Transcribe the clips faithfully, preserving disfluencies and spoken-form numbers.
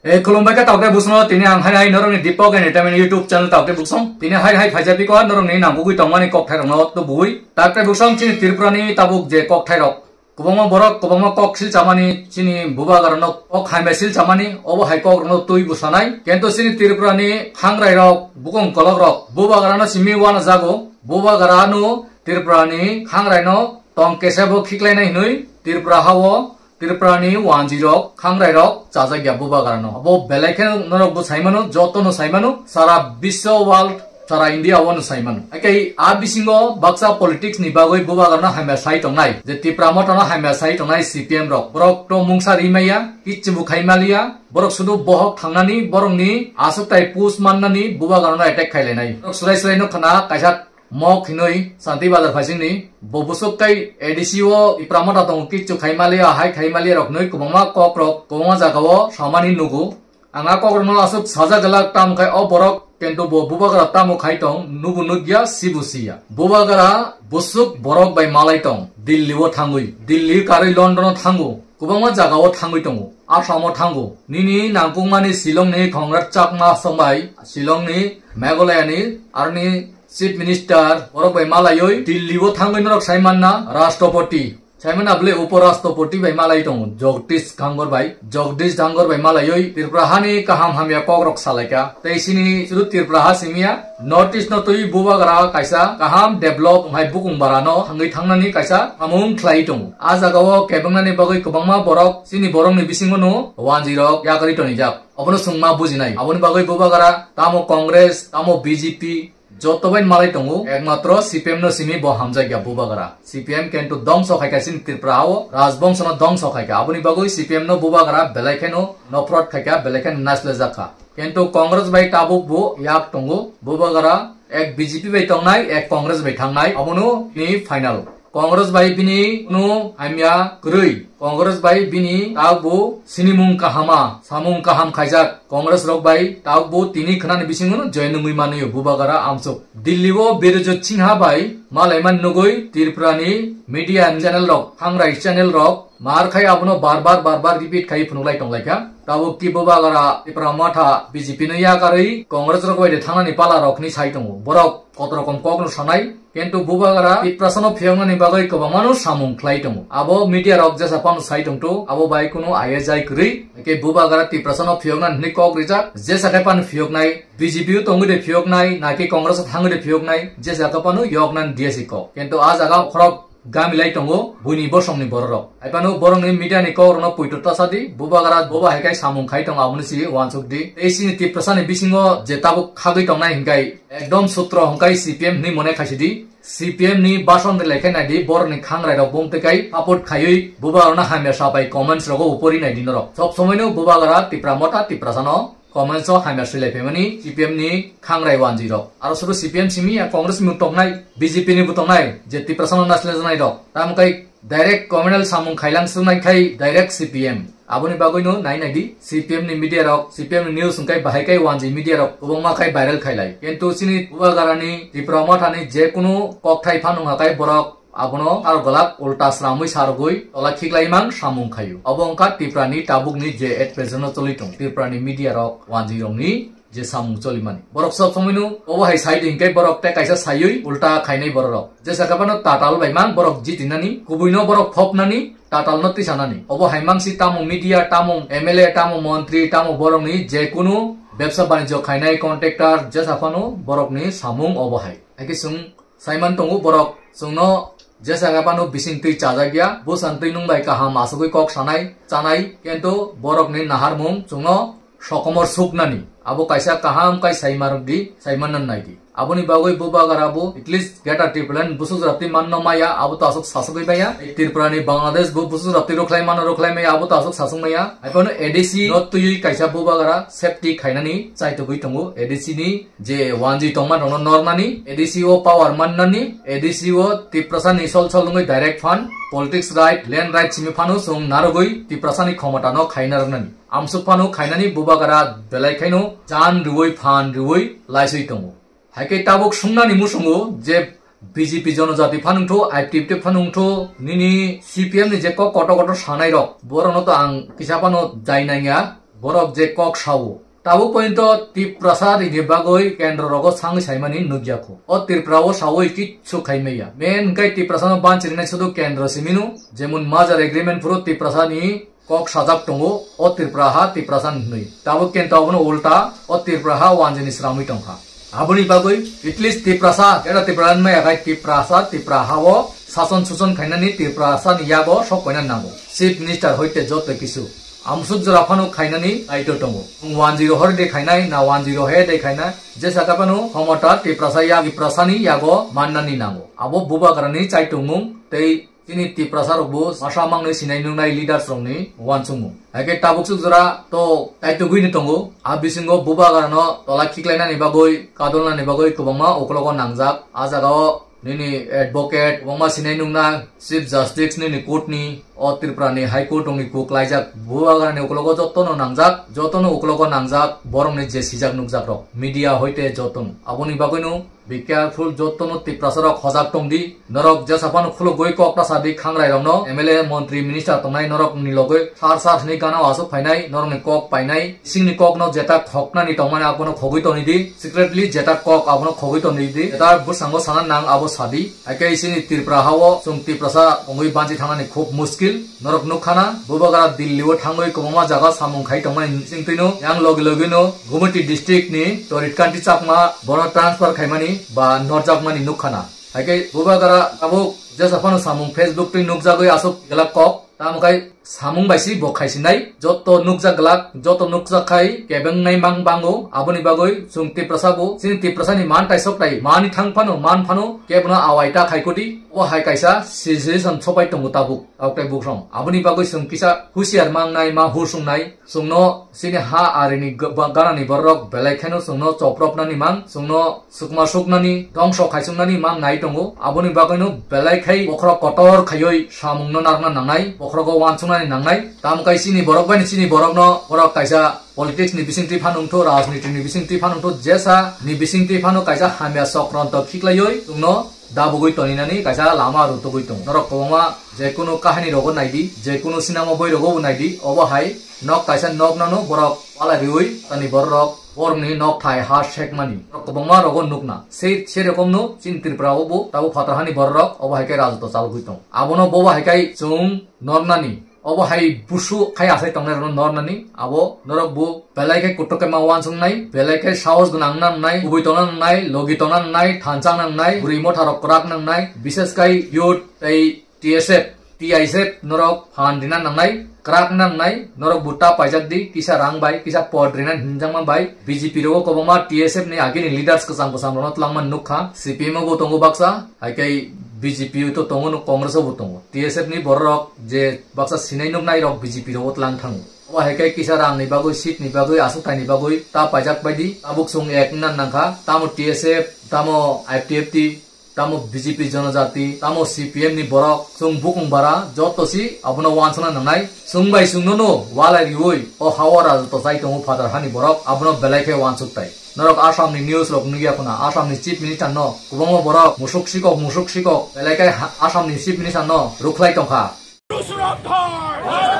E khulumbai kha taukhe busno tini ang hai hai norokni Deepak Entertainment YouTube channel taukhe busong. Tini hai hai phaijapiko norokni nangkukwi tongmani kokthairokno tubui. Taukhe busong chini Tripurani tabuk je kokthairok. Kwbangma borok, kwbangma kok silchamani chini bubagrano kok hamya silchamani, obo hai kokrokno twi bwsanai. Kento chini Tripurani hangrairok, bukung kolokrok bubagrano simi wanajago. Bubagrano Tripurani hangraino tong kesebo khiklainai hinwi Tripura hao Tripurani wanjwirok, khangrairok chajakya bubagrano. Abo belai khe norok bo saimano, jotono saimano, sara biswa world, sara India o no saimano. Haikhe a bisingo baksa politics ni bagwi bubagrano hamya sai tongnai. Je Tipra Motha no hamya sai tongnai C P M rok. Borok to mungsa rimaya, kichimo khaimaliya, borok sudu bohok thangnani, borokni aswktai post mannani bubagrano attack khailainai. Borok surai surai no khna kaisa mok hinwi Santi Bazar phaisingni bo busuk tei A D C o Tipra Motha tongo, kichu khaimaliya, hai khaimaliya rok hinwi kwbangma kokrok kwbangma jagao samani nugo. Ang a kokrokno aswk sajak glak, tamo khai o borok kento bo bubagra tamo khai tong, nubo nukya, sibo siya. Bubagra busuk borok bai malai tong, Delhi o thangwi, Delhi karwi London o thango, kwbangma jagao thangwi tongo, Assam o thango. Nini nangkukmani Shillong ni Conrad Chakma sombai, Shillong ni Meghalaya ni, aroni Chief Minister borok bai malaioi Delhi o thangwi norok saimanna Rashtrapati, saimanna bwle Upo Rashtrapati bai malai tongo Jagdish Dhankhar bai, Jagdish Dhankhar bai malaioi Tripura hani kaham hamya kokrok salaikha. Tei sini sudu Tripura ha simiya, North East no twi bubagra kaisa kaham develop hai bukung bara no thangwi thangnani kaisa samung khlai tongo. A jagao kebengnani bagwi kwbangma borok, chini borokni bisingo no wanjwirok yakarwi tonijak. Obono chwng ma bujinai. Aboni bagwi bubagra tamo Congress, tamo B J P, joto bai malai tongo, ekmatro C P M no simi bo hamjakya bubagra. C P M kento dongso khaikha chini Tripura hao, Rajbongso no dongso khaikha. Aboni bagwi C P M no bubagra belai kheno nophrot khaikha, belai kheno naislejakha. Kento Congress bai tabuk bo yak tongo, bubagra ek B J P bai tongnai, ek Congress bai thangnai, abono ni final. Congress bai bini kunu hamya kwrwi. Congress bai bini tabuk bo sinimung kahama, samung kaham khaijak. Congress rok bai tabuk bo tini khwnani bisingo no join wngwi manwi bubagra amsuk. Delhi o Birajot Singha bai malaiman nugwi Tripura ni media channel rok, hangrai channel rok mar khai abono bar bar, bar bar repeat khai phunuk lai tong lai kha. Tabuk ki bubagra Tipra Motha B J P no yakarwi Congress rok bai de thangnani pala rok hinwi sai tongo. Borok kotorokom kok no sanai, kintu bubagra Tiprasa no phiyoknani bagwi kwbangma no samung khlai tongo. Abo media rok jesa phano sai tongto, abo bai kunu I S I kwrwi, ke bubagra Tiprasa no phiyoknani hinwi kok rijak, jesa khe phano phiyoknai, B J P o tongwi de phiyoknai, naki Congress o thangwi de phiyoknai, jesa khe phano yoknani D S C kok. Kintu a jaga khorok gami lai tongo buini bosongni bororok. Haibano borokni media ni kokrokno poito ta sadi, bubagra boba hai khai samung khai tongo, aboni si uansuk di. Tei chini Tiprasa ni bisingo je tabuk khagwi tongnai hinkai ekdom sutro hwnkai C P M hinwi mone khaisidi. C P M ni bason rilai khai naidi, borokni khangrai rok bumtwi khai support khaiwi bubagrano hamya sapai comments rogo upori naidi norok. Sob somoino bubagra Tipra Motha Tiprasa no comments o hamya swilai phaimani C P M ni khangrai wanjwi rok. Aro suru C P M simi ya Congress ni toknai, B J P ni bo toknai, je Tiprasa no naisle janai rok. Tamo kai direct communal samung khailang sunai khai direct C P M. Aboni bagwi no nai nai di C P M ni media rok, C P M ni news hwnkhe bahai kai wanjwi media rok kwbangma khai viral khailai. Kintu chini bubagrani Tipra Motha ni je kunu kokthai phano hwnka kai borok abono aro gwlak ulta sramwi sarogwi tola khiklai mang samung khaio. Obo wngkha Tripura ni tabuk ni je at present no choli tong Tripura ni media rok wanjwi rok ni je samung choli mani. Borok sob somoi no obo hai sai di hinkhe borok tei kaisa saiwi ulta khainai borok rok. Jesa khe phano tatal bai mang borok jitinani, kubui no borok phopnani, tatal no tisanani. Obo hai mang si tamo media, tamo M L A, tamo montri, tamo borok ni je kunu bebsa banijyo khainai contractor jesa phano borok ni samung obo hai. Haikhe chwng saiman tongo borok chwngno jesa khe phano bising twi chajak ya, bwsang twi nwng bai kaham asugwi kok sanai, chanai, kintu borokni naharmung chwngno sokomor suknani. Abo kaisa kaham kai sai marok di, sai manna nai di. Aboni bagwi bubagra bo at least Greater Tipraland busuk jatwi manno maya, abo to aswk sasugwi maya. Tripura ni Bangladesh bo busuk jatwi rwkhlai mano rwkhlai maya, abo to aswk sasuk maya. Haiphano A D C no twiwi kaisa bubagra safety khainani chaitugwi tongo A D C ni je wanjwi tongma rokno nornani, A D C o power mannani, A D C o Tiprasa ni sol sol wngwi direct fund, politics right, land right simi phano chwng narwgwi Tiprasa ni khomota no khaina rwnani. Amsuk phano khainani bubagra belai khaino jan rwui phan rwui laisui tongo. Haikhe tabuk sungnani musungo je B J P jonojati phanungthu, I P F T phanungthu, nini C P M ni je kok kotor kotor sanai rok, borokno to ang kisa phano jai nangya. Borok je kok sao, tabuk pointo Tiprasa rini bagwi kendro rogo sangwi saimani nukya kho. O Tripura o sawi kichu khaimaya. Men hwnkhe Tiprasa no banchirinai sudu kendro simino, jemon merger agreement phuru Tiprasa ni kok sajak tongo, o Tripura ha Tiprasa ni hwnwi. Tabuk kento abono ulta, o Tripura ha wanjini sramwi tongkha. Aboni bagwi at least Tiprasa, era Tripura ni maya khai Tiprasa, Tripura ha o sason suson khainani Tiprasa ni yago sok koina nango. Chief Minister hoite joto kisu. Amsuk jora phano khainani aito tongo. Wng one zero hor de khainai, na one zero he de khainai, jesa kaphano khomota Tiprasa ya, Tiprasa ni yago mannani nango. Abo bubagrani chaitongmung tei chini Tiprasa rokbo masa mangnwi sinai nungnai leaders rokni wansukmung. Haikhe tabuk suk jora to taitogwini tongo. A bisingo bubagrano tola khiklainani bagwi, kadolnani bagwi kwbangma uklogo nangjak. A jagao nini advocate, kwbangma sinai nukna Chief Justice nini court ni, o Tripura ni High Court rokni kuk laijak, bubagrani uklogo jotono nangjak, jotono uklogo nangjak, borokni je sijak nukjak rok, media hoite jotono. Aboni bagwino be careful, jotono Tiprasa rok hojak tongdi, norok jesa phano khulugwi kok ta sadi khangrai rokno, M L A, montri, minister tongnai norokni logwi sar sar hwnwi gana o aswk phainai, norokni kok painai, singni kokno jeta khoknani tongmani abono khogwi tonidi, secretly jeta kok abono khogwi tonidi, jeta bwskango sana nang abo sadi. Haikhe chini Tripura ha o chwng Tiprasa wngwi banchi thangnani khub muskil. Norok nukha na, bubagra Delhi o thangwi kwbangma jaga samung khai tongmani chwngtwino, yang logi logino Gumoti district ni Torit Kanti Chakma bono transfer khaimani ba norjakmani nukha na. Haikhe bubagra tabuk jesa phano samung Facebook twi nukjagwi aswk glak kok. Tamo khai samung bai si bo khaisinai, joto nukjak glak, joto nukjak khai kebengnai mang bango, aboni bagwi chwng Tiprasa bo, chini Tiprasa ni man tai sok tai, mani thang phano, man phano, kebono awai ta khai kodi, o hai kaisa situation sopai tongo tabuk, tabuk tai bukrong. Aboni bagwi chwng kisa husiar mangnai, ma hur sungnai, chwngno chini ha arini g-, ba-, ganani borok belai kheno chwngno chopropnani mang, chwngno sukma suknani, dongso khaisuknani mang nai tongo. Aboni bagwino belai khai bokhorok kotor khaioi samungno narwkna nangnai, bokhorogo wansuknani nangnai. Tamo kai chini borok bai chini borokno borok kaisa politics ni bisingtwi phanungtho, rajniti ni bisingtwi phanungtho, jesa ni bisingtwi phano kaisa hamya sokronto khiklaioi chwngno dabugwi toninani kaisa lama rutugwi tongo. Norok kwbangma jekunu kahani rogo naidi, jekunu sinamo boi rogo bo naidi, obo hai nok kaisa nok nano borok walai riui tani borok borokni nok thai ha sekmani. Norok kwbangma rogo nukna. Sei, sei rokomno chini Tripura o bo tabo phatar hani borok obo hai khe rajotw chalogwi tongo. Abono bobo hai khe chwng nornani. Obo hai busu khai asai tongnai rokno nornani. Abo norok bo belai khe kutuk khe ma wansuknai, belai khe sahos gwnang nangnai, kubui tongna nangnai, logi tongna nangnai, thansa nangnai, bwrwi motha rok kwrak nangnai, bises khai youth tei T S F, T I S F norok phan rina nangnai, kwrak nangnai, norok bo ta paijak di, kisa rang bai, kisa pod rina hinjakma bai, B J P rogo kwbangma T S F ni agini leaders kwcham kwcham rokno twlangma nukha, C P M o bo tongo baksa, hai khe B J P o to tongo, no Congress o bo tongo. T S F ni borok je baksa sinai nuknai rok B J P rogo twlang thango. Obo hai khe kisa rang ni bagwi, seat ni bagwi, aswk thai ni bagwi ta paijak bai di, tabuk chwng ek wngna nangkha, tamo T S F, tamo I P F T, tamo B J P Jonojati, tamo C P M ni borok, chwng bukung bara, joto si abono wansukna nangnai. Chwng bai chwngno no walai riui, o ha o rajotw chai tongo phatar hani borok, abono belai khe wansuk tai. Norok Assam ni news rok nukya khuna, Assam ni Chief Minister no kwbangma borok musuk sikok, musuk sikok, belai khe ha-, Assam ni Chief Minister no rukhlai tongkha. গরু সুরক্ষার! হর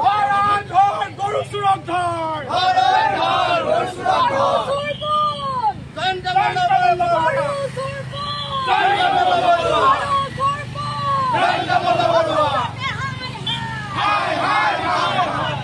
হর হর গরু সুরক্ষার! হর হর হর গরু সুরক্ষার! জয় জগন্নাথ বড়ুয়া! জয় জগন্নাথ বড়ুয়া! জয় জগন্নাথ বড়ুয়া! হায় হায় হায় হায়!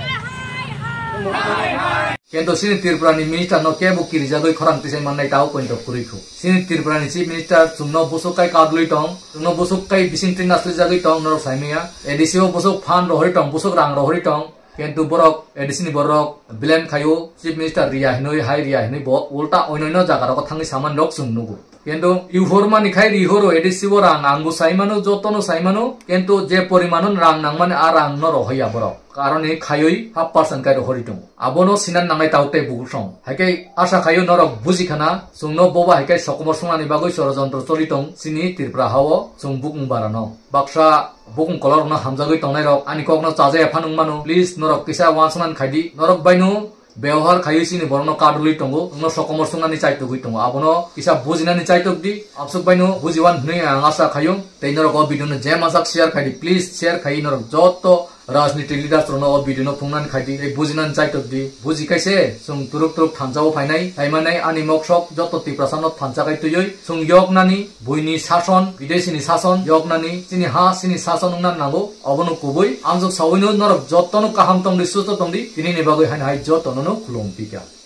হায় হায়! Kento chini Tripura ni minister no kebo kirijagwi khorang tisai mannai tao pointo kwrwi khu. Chini Tripura ni Chief Minister chwngno busuk kai kadlwi tong, chwngno busuk kai bising twi nasli jagwi tong, norok saimanya. A D C o busuk phan rohori tong, busuk rang rohori tong. Kento borok A D C ni borok blame khaio, Chief Minister riya hinwi, hai riya hinwi bo ulta oino oino jaga rogo thangwi saman rok chwng nugo. Kento ihor mani khai rihoro A D C o rang, angbo saimano, jotono saimano, kento je porimano rang nangmani a rang no rohoya borok. Karoni khaioi half percent kai rohori tongo. Abono sinan nangnai tao tei bukursong. Haikhe asa khaio norok buji khana, chwngno boba haikhe sokomor sungnani bagwi chorojontro choli tong chini Tripura hao chwng bukung barano. Baksa bukung kolorokno hamjagwi tongnairok ani kokno chajaya phanung mano. Please norok kisa wansuknani khaidi. Norok baino Bebohar khaiwi chini borokno kadulwi tongo, wngno sokomor sungnani chaitugwi tongo. Abono kisa bujinani chaitok di, absuk baino bujiwan hwnwi ang asa khaio. Tei norok o video no je masak share khai di, please share khai norok joto Rajniti leaders rokno o video no phungnani khaidi, tei bujinani chaitok di. Buji kaise, chwng turuk turuk thansa o phainai, taimanai ani moksok joto Tiprasa no thansa kai twiwi, chwng yoknani, buini sason, bidesini sason, yoknani, chini ha, chini sason wngna nango, obono kubui. Amjok sawino norok jotono kaham tongdi, susto tongdi, tinini bagwi haino hai jotono no khulum pika.